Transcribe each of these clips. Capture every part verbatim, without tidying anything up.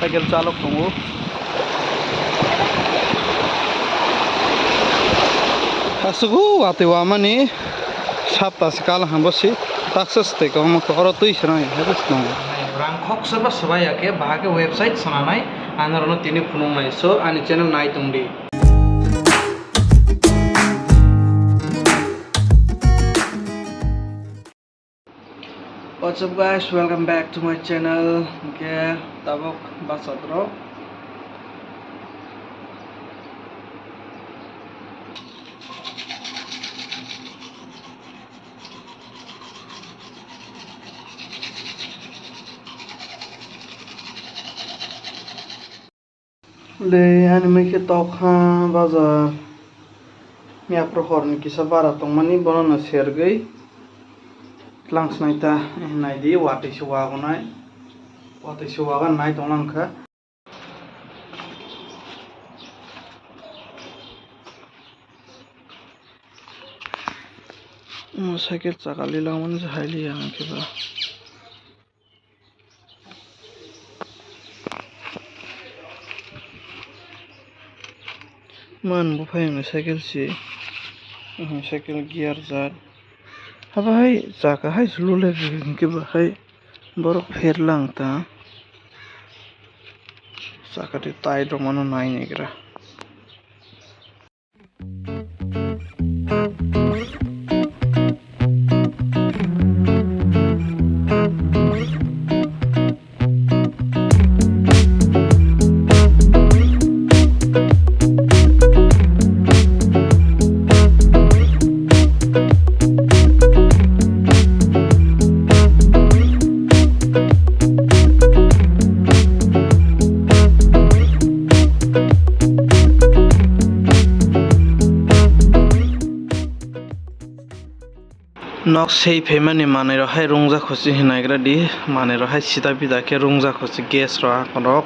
Cycle chalok tongo. Aswk o watwi wamani sapta se kal hambo se taksa swtwi kwbangma khe oro twi swnam hai se tongo. Rang khoksa ba swbai ya khe bahai khe website swnamnai, ang norokno tini phunuknai, so ani channel nai tong di. What's up guys, welcome back to my channel. Hwnkhe tabuk bachadrok. Le, ani mai khe tok ha bazar. Yapro horni kisa bara tongmani, bono no sergwi tlang snai ta, eh, nai di, watwi se wagonai. Watwi se wagon nai tong lang kha. Omo cycle chaka lilamani se hai liya hwnkhe ba. Man buphai wngkha cycle se, cycle gear jar. Haba hai chaka hai se lule hwnkhe ba hai borok pher lang ta. Chaka twi tai rok mano nai naigra. Nok sei phaimani manwi rok hai rungja khuchi hinaigra di, manwi rok hai sida bida khe rungja khuchi gas rok rok.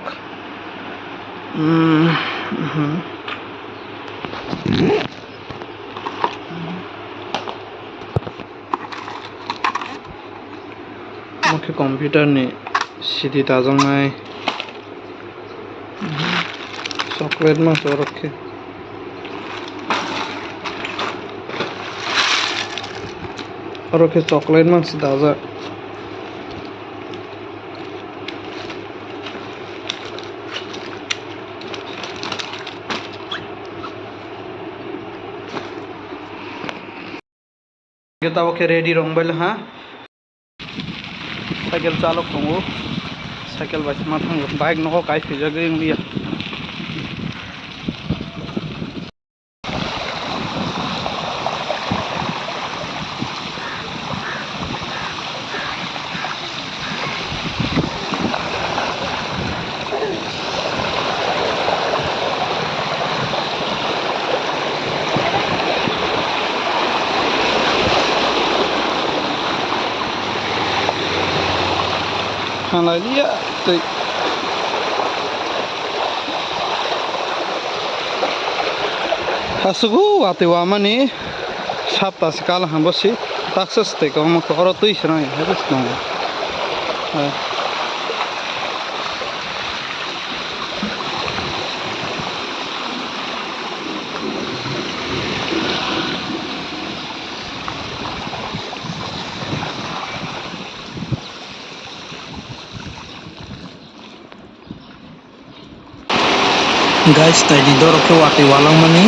Omo khe computer ni C D dajaknai. Chocolate mangsa oro khe. Oro khe chocolate mangsa dajak. Tabuk khe ready rwng bai ha. Cycle chalok tongo. Cycle bai ma thango. Bike nogo kai swijagwi wngya. Halai liya tei. Aswk o watwi wamani sapta se kal hambo se taksa swtwi kwbangma khe oro twi swnam hai se tongo. Guys, naidi, dorok khe watwi walangmani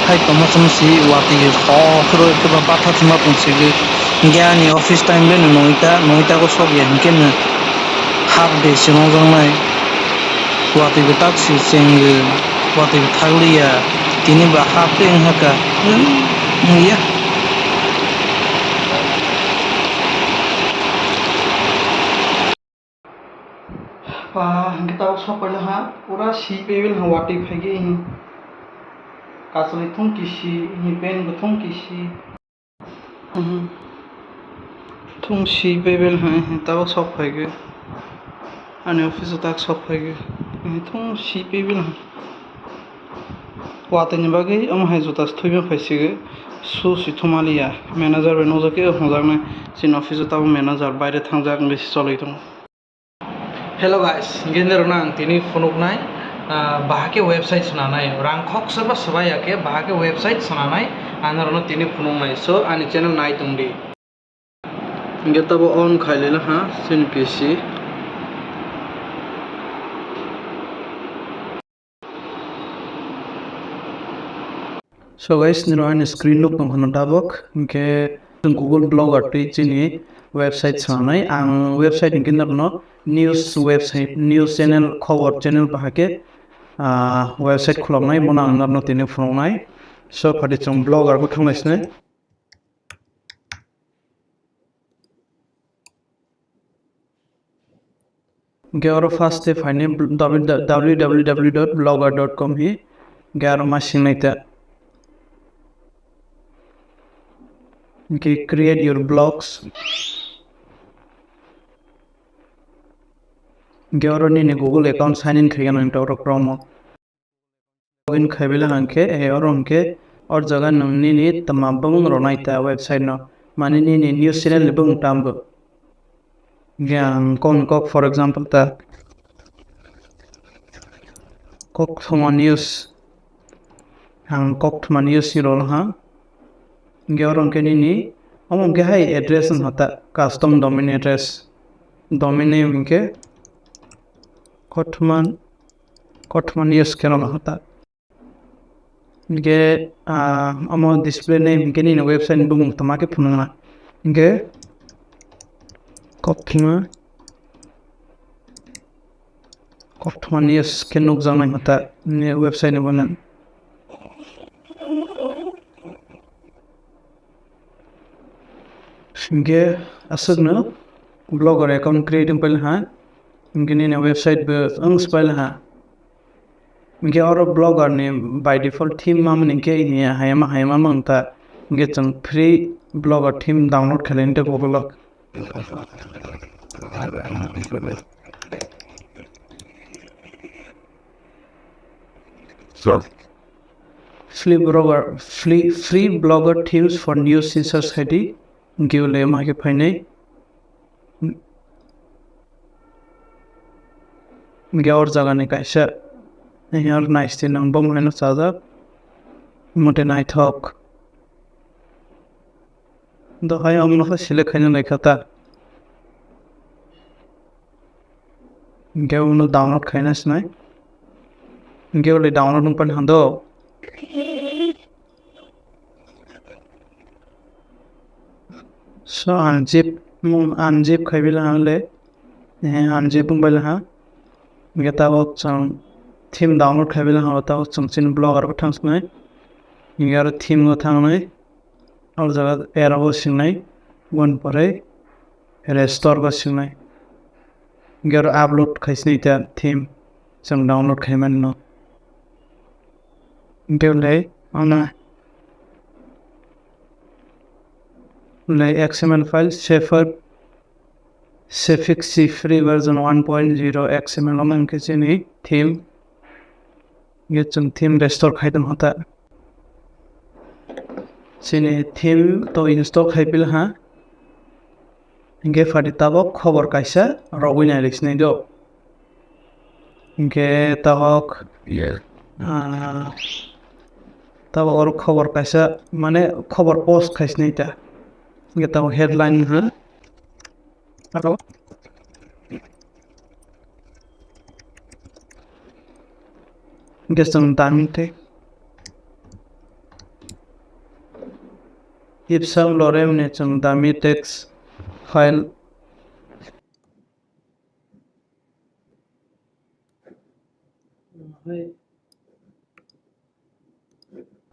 hai tongma chwngno si watwi khe kok rw khe ba batha thwngma tong si khe. Hinkhe ani office time le noita, noita o sok ya hinkhe no half day se nongjaknai. Watwi bo tak si cheng rw, watwi bo thak liya, tini ba half day wngkha ka, wngya. Ba, hwnkhe tabuk sok paila ha, pura si pebel ha watwi phaikhe, hi kachwlwi thung kisi, hi pant bo thung kisi. Mhm. Thung si pebel ha, hi tabuk sok phaikhe. Ani office o tak sok phaikhe. Hi thung si pebel ha. Watwi ni bagwi omo hai juta se thwiwi phai sigwi, shoe se thumaliya. Manager bai nukjakhe hwnjaknai, chini office o tabuk manager baire thangjak wngwi se cholwi tongo. Hello guys, hinkhe norokno ang tini phunuknai, ah, bahai khe website swnanai, rang khoksa ba swbai ya khe bahai khe website swnanai, ang norokno tini phunuknai, so ani channel nai tongdi. Hinkhe tabo on khai leno ha chini P C. So guys, nini ani screen nuk tong kheno tabok, hinkhe Google Blogger twi chini website swnamnai. Ang website hinkhe norokno news website, news channel, khobor channel bahai khe, ah, website khuloknai, bono ang norokno tini phunuknai. So, phati chwng Blogger bo thangnaisnai. Hinkhe oro first step haino www.blogger.com hi, hinkhe aro ma singnai ta. Hinkhe create your blogs. Hinkhe oro nini Google account sign in khaigano hinkhe oro Chrome o. Login khaibai le hwnkhe, eh, oro hwnkhe or jaga nwng nini tma bumung rwnai ta website no. Mane nini news channel ni bumung tambo. Hinkhe ang kok, kok, for example, ta Koktwma News. Ang Koktwma News ni rwno ha. Hinkhe oro hwnkhe nini, omo hwnkhe hai address wngkha ta, custom domain address. Domain name hwnkhe Koktwma, Koktwma News khe rwno ha ta. Hinkhe, ah, omo display name hinkhe nini website ni bumung tma khe phunukna. Hinkhe Koktwma, Koktwma News khe nukjaknai hwnta nini website ni bumung. Hinkhe aswkno Blogger account create wngpai laha. Hinkhe nini website bo wngspai laha. Hinkhe oro Blogger ni by default theme mamani hinkhe ini hayama hayama mangta. Hinkhe chwng free Blogger theme download khailai tei Google o. Free Blogger, free, free Blogger themes for news search khaidi. Hinkhe ule ma khe phainai. Hinkhe or jagani kaisa, hinkhe or nice twi nang bom haino chajak, mote naithok. Dohai omono khe select khaina naikha ta. Hinkhe omono download khaina sinai. Hinkhe ule download wngpani hando. So, unzip, mung unzip khai bila hang le, eh, unzip wng bila ha. Hinkhe tabok chwng theme download khai bila ha, tabok chwng chini Blogger bo thang sinai. Hinkhe aro theme o thang nai. Aro jaga era bo sinai. Boni pore restore bo sinai. Hinkhe aro upload khai sinai ta theme chwng download khai mani no. Hinkhe le, ano le X M L file, Shepherd, Suffix C free version one point zero X M L, omo hinkhe chini theme. Hinkhe chwng theme restore khai tong kha ta. Chini theme to install khai pil ha. Hinkhe phati tabok khobor kaisa rogwi nai riksinai do. Hinkhe tabok, ah, tabok oro khobor kaisa, mane khobor post khaisinai ta. Hinkhe tabok headline ha. Aro Hinkhe chwng dami tei Ipsam lorem ni chwng dami text file.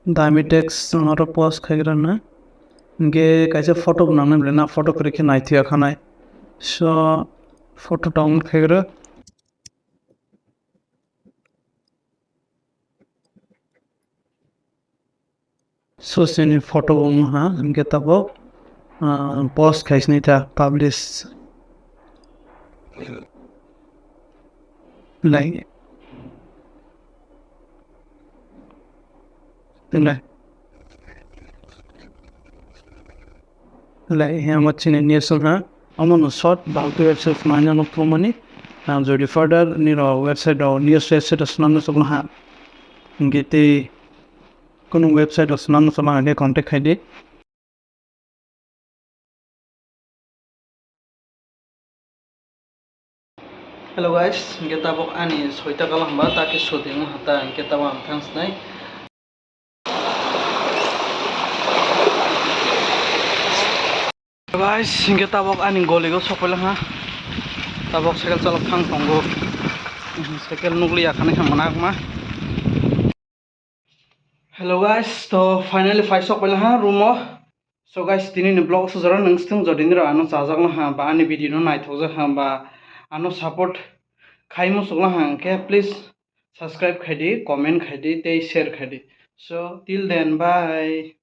Dami text oro post khaigra na. Hinkhe kaisa photo bo nangnai belai na, photo kwrwi khe naithiya khanai. So, photo download khaigra. So, chini photo bo wngha, hinkhe tabok, ah, post khaisini ta publish. Like, like, like, he amo chini news wngha, amo no short, balti website manya no phrwngmani, Ang jodi further nirok website rok, news website rok swnamna chukno ha, hwnkhe tei kunu website rok swnamna chukno hwnkhe contact khai di. Hello guys, hwnkhe tabok ani soita kalo hwnba, ta khe shooting wng ha ta, hwnkhe tabok ang thanks nai. Guys, hwnkhe tabok ani goligo sokpailang ha. Tabok cycle chalok thang tongo. Cycle nukliya khani khe mwnakma. Hello guys, to finally phai sokpailang ha room o. So guys, tini ni vlog sujaro nungstung jodi niro ano chajakno ha ba ani video no naithokjak ha ba ano support khai muchukno ha, hwnkhe please subscribe khai di, comment khai di tei share khai di. So till then, bye.